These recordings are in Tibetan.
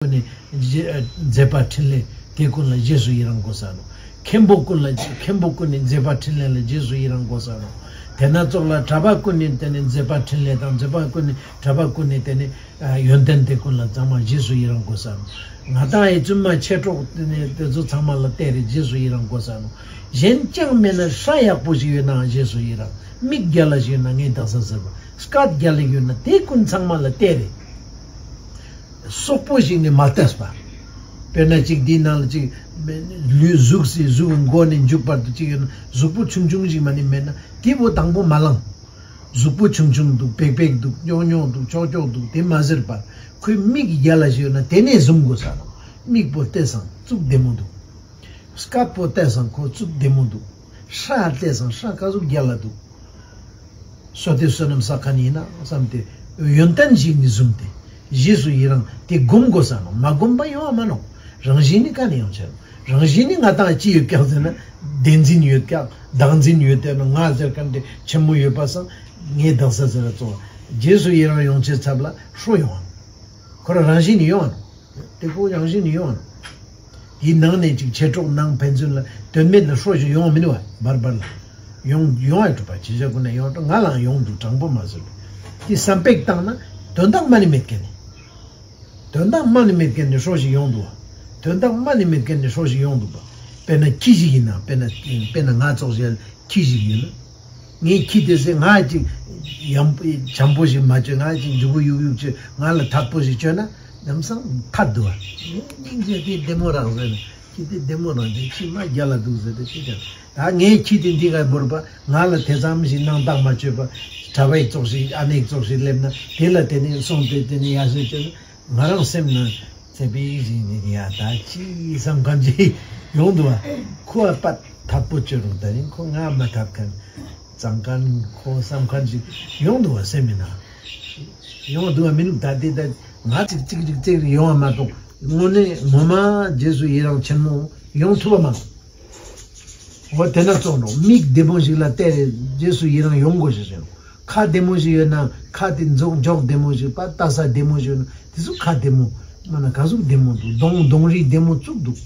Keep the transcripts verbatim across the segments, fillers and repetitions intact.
ཀུན་ནས་རྗེ་ཨ་མཛད་པ་འཕྲིན་ལས་དེ་ཀུན་ལ་རྗེས་སུ་ཡི་རང་དགོས་ས་ནོ། མཁན་པོ་ཀུན་ལ་མཁན་པོ་ཀུན་ནས་མཛད་པ་འཕྲིན་ལས་ལ་རྗེས་སུ་ཡི་རང་དགོས་ས་ནོ། དེ་ན་ཙོགས་ལ་གྲྭ་པ་ཀུན་ནས་དེ་ནས་མཛད་པ་འཕྲིན་ལས་དང་མཛད་པ་ཀུན་ནས་གྲྭ་པ་ཀུན་ནས་དེ་ནས་ཨ་ཡོན་ཏན་དེ་ཀུན་ལ་ཚང་མ་རྗེས་སུ་ཡི་རང་དགོས་ས་ནོ། ང་དང་ཨེ་བཙུན་མ་མཆེད་གྲོགས་དེ་ནས་དེ་ཚོ་ཚང་མ་ལ་བལྟས་རེ་རྗེས་སུ་ཡི་རང་དགོས་ས་ནོ། གཞན་ཅང་མེད་ན་ཤ་ཡག་པོ་ཞིག་ཡོད་ནའང་རྗེས་སུ་ཡི་རང་། མིག་རྒྱལ་ལ་ཞིག་ཡོད་ན་ངས་བདག་ས་ཟེར་བ། སྐད་རྒྱལ་ལ་ཡོད་ན་དེ་ཀུན་ཚང་མ་ལ་བལྟས་རེ། སོག་པོ་ཞིག་ནི་མ་བལྟས་པ། དཔེར་ན་གཅིག་འདིའི་ནང་ལ་གཅིག་ལུས་གཟུགས་སི་གཟུགས་མགོ་ནས་མཇུག་བར་དུ་གཅིག་ཡོད་ན་གཟུགས་པོ་ཆུང་ཆུང་ཞིག་མ་ནི་མེད་ན་དེ་བོ་དང་པོ་མ་བླངས། གཟུགས་པོ་ཆུང་ཆུང་འདུག་བེག་བེག་འདུག་རྙོག་རྙོག་འདུག་ཅོག་ཅོག་འདུག་དེ་མ་ཟེར་བར་ཁོའི་མིག་རྒྱལ་ལ་ཞིག་ཡོད་ན་དེ་ནས་བཟུང་དགོས་ས་དང་། མིག་པོ་བལྟས་སང་གཙུག་བདེ་མོ་འདུག་སྐད་པོ་བལྟས་སང་ཁོ་གཙུག་བདེ་མོ་འདུག་ཤ་བལྟས་སང་ཤ་ག་ཟུག་རྒྱལ་ལ་འདུག་བསོད་བདེ་བསོད་ནམས་བསགས་མཁན་ཡིན་ན་བསམ་སྟེ་ཡོན་ཏན་ཞིག་ནི་བཟུང་སྟེ་རྗེས་སུ་ཡི་རང་དེ་སྒོམ་དགོས་ས་ནོ། མ་སྒོམ་པ་ཡོང་བ་མ་ནོ། རང་བཞིན་ནི་ག་ནས་ཡོང་ཆེ་ནོ། རང་བཞིན་ནི་ང་དང་ཅི་ཡོད་ཀྱག་ཟེར་ན་བདེན་འཛིན་ཡོད་ཀྱག་བདག་འཛིན་ཡོད་དེ་ན་ང་ཟེར་མཁན་དེ་ཆེན་མོ་ཡོད་པ་སང་ངས་བདག་ས་ཟེར་ར་གཙོ་བ་རྗེས་སུ་ཡི་རང་ཡོང་ཆེ་ཚབ་ལ་ཧྲོ་ཡོང་བ་ནོ། ཁོ་རང་རང་བཞིན་ནི་ཡོང་བ་ནོ། དེ་ཁོ་རང་བཞིན་ནི་ཡོང་བ་ནོ། དེའི་ནང་ནས་ཅིག་མཆེད་གྲོགས་ནང་ཕན་ཚུན་ལ་དོན་མེད་ལ་ཧྲོ་ཞིག་ཡོང་བ་མི་ནུས་བ་བར་བར་ལ། ཡོང་ཡོང་བ་གྲུབ་པ་ཇི་བྱ་ཀུན་ནས་ཡོང་གྲུབ་ང་ལའང་ཡོང་འདུག་དྲང་པོ་མ་ཟེར་བས། དེ་བསམ་པས་བཏང་ན་དོན་དག་མ་ནི་མེད་མཁན་ནི། དོན་དག་མ་ནི་མེད་མཁན་ནི་ཧྲོ་ཞིག་ཡོང་འདུག་བ། དོན་དག་མ་ནི་མེད་མཁན་ནི་ཧྲོ་ཞིག་ཡོང་འདུག་བ། དཔེར་ན་ཁྱི་ཞིག་ཡིན་ན་དཔེར་ན་དཔེར་ན་ང་ཙོགས་ཞིག་ཁྱི་ཞིག་ཡོད་ན། ངའི་ཁྱི་དེ་ཚེ་ང་ཅིག་ཡམ་བྱམས་པོ་ཞིག་མ་བྱོས། ང་ཅིག་འཇུ་གུ་ཡུག་ཡུག་བྱོས། ང་ལ་ཐག་པོ་ཞིག་བྱོས་ན་ལམ་སང་ཐར་འདུག་བ། སྙིང་རྗེ་དེ་བདེ་མོ་རག་ཟེར་ནས་ཁྱི་དེ་བདེ་མོ་རག་དེ་ཁྱི་མ་རྒྱ་ལ་འདུག་ཟེར་ཏེ་ཁྱི་ཀྱང་ད་ངའི་ཁྱི་དེ་འདི་ག་བོར་བ་ང་ལ་དེ་ཙམ་ཞིག་སྣང་དག་མ་བྱོས་པ། གྲྭ་པའི་ཙོགས་ཤིག་ཨ་ནེ་ཙོགས་ཤིག་སླེབས་ན་དེ་ལ་དེ་ནས་སོང་སྟེ་དེ་ནས་ཡ་ཟེར་བྱོས་ན་ང་རང་སེམས་ན་ཚེ་བའི་རིང་ནས་ཡ་ད་ཅི་བསམ་མཁན་ཅིག་ཡོང་འདུག་བ། ཁོ་བ་པད་ཐག་པོ་བཅད་རུང་ད་རིང་ཁོ་ང་མ་ཐབས་མཁན། གཙང་མཁན་ཁོ་བསམ་མཁན་ཞིག་ཡོང་འདུག་བ་སེམས་མི་ནང་། ཡོང་འདུག་བ་མི་ནུག་ད་དེ་ད་ང་ཅིག་ཅིག་ཅིག་ཅིག་ཡོང་བ་མ་གཏོགས་དངོས་གནས་ངོ་མ་རྗེས་སུ་ཡི་རང་ཆེན་མོ་ཡོང་ཐུབ་བ་མ་གཏོགས། འོ་དེ་ན་བཙོག་འགྲོ་མིག་བདེ་མོ་ཞིག་ལ་བལྟས་རེ་རྗེས་སུ་ཡི་རང་ཡོང་དགོས་ཞེས་ཟེར་ནོ། ཁ་བདེ་མོ་ཞིག་ཡོད་ན་ཁ་དེ་འཇོག་འཇོག་བདེ་མོ་ཞིག་པ་ལྟ་ས་བདེ་མོ་ཞིག་ཡོད་ན་དེ་ཚོ་ཁ་བདེ་མོ་མ་ན་ག་ཟུག་བདེ་མོ་འདུག་གདོང་གདོང་རིས་བདེ་མོ་བཙུགས་འདུག་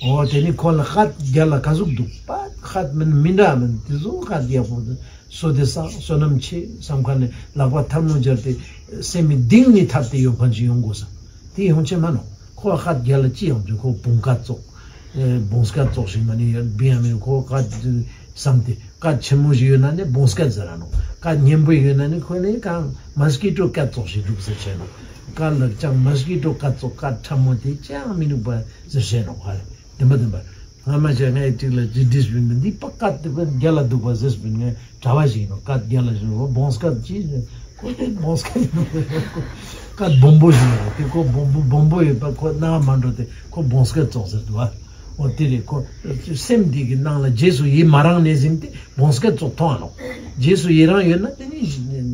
འོ་དེ་ནི་ཁོ་ལ་ཧད་རྒྱ་ལ་ག་ཟུག་འདུག་པ་ཧད་མིན་མི་འདྲ་མིན་དེ་ཚོ་ཧད་རྒྱ་པོ་བསོད་བདེ་བསགས་བསོད་ནམས་ཆེ་བསམ་ཁ་ནས་ལག་པ་ཐལ་མོ་སྦྱར་ཏེ་སེམས་མི་གཏིང་ནས་ཐར་ཏེ་ཡོང་མཁན་ཞིག་ཡོང་དགོས་ས་དེ་ཡོང་ཆེ་མ་ནོ། ཁོ་ཧད་རྒྱ་ལ་ཅི་ཡོང་དུས་ཁོ་བོང་སྐད་ཙོག་བོང་སྐད་ཙོག་ཞིག་མ་ནི་ཡོད་བི་ཡ་མིན་ཁོ་ཧད་བསམ་སྟེ། སྐད་ཆེན་མོ་ཞིག་ཡོད་ན་ནི་བོང་སྐད་ཟེར་ར་ནོ། སྐད་སྙན་པོ་ཡོད་ན་ནི་ཁོ་ནི་གང་མ་སི་ཀི་ཊོ་སྐད་ཙོག་ཞིག་འདུག་ཟེར་བྱས་ནོ། སྐད་ལ་ཅང་མ་སི་ཀི་ཊོ་སྐད་ཙོག་སྐད་ཕྲ་མོ་དེ་ཅང་མི་ནུག་པ་ཟེར་བྱས་ནོ། ཧ་ལས་བདེན་པ་བདེན་པ། སྔ་མ་བྱས་ངས་གཅིག་ལ་ཇི་འདྲིས་བྱུང་མི་འདི་པ་སྐད་དེ་པ་རྒྱ་ལ་འདུག་པ་ཟེར་བྱུང་ངས་གྲྭ་བ་ཞིག་ཡིན་ནོ། སྐད་རྒྱ་ལ་བྱུང་རོ་བོང་སྐད་ཅི་ཟེར། ཁོ་དེ་བོང་སྐད་ཡིན་ནོ། སྐད་སྦོམ་པོ་ཞིག་ཡོད་རེད་དེ་ཁོ་སྦོམ་པོ་སྦོམ་པོ་ཡོད་པ་ཁོ་སྣང་བ་མ་འགྲོ་དེ་ཁོ་བོང་སྐད་ཙོག་ཟེར་འདུག་ཨ། འོ་དེ་རེད་ཁོ། སེམས་འདི་གི་ནང་ལ་རྗེས་སུ་ཡི་མ་རང་ནས་ཟིན་ཏེ་བོང་སྐད་ཙོག་མཐོང་བ་ནོ། རྗེས་སུ་ཡི་རང་ཡོད་ན་དེ་ནི་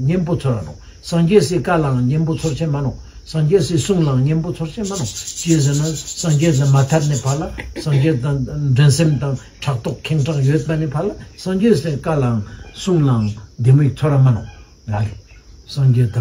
གཉེན་པོ་ཚོར་བ་ནོ། སངས་རྒྱས་སའི་བཀའ་ལའང་གཉེན་པོ་ཚོར་ཆེན་མ་ནོ། སངས་རྒྱས་སའི་གསུང་ལའང་གཉེན་པོ་ཚོར་ཆེན་མ་ནོ། ཅི་ཟེར་ན་སངས་རྒྱས་ལ་མ་ཐར་ནས་ཕར་ལ་སངས་རྒྱས་དང་འགྲན་སེམས་དང་ཕྲག་དོག་ཁེངས་དྲེགས་ཡོད་པ་ནས་ཕར་ལ་སངས་རྒྱས་སའི་བཀའ་ལའང་གསུང་ལའང་བདེ་མོ་ཡིག་ཚོར་བ་མ་ནོ། ང་རེད། སངས་རྒྱས་དང་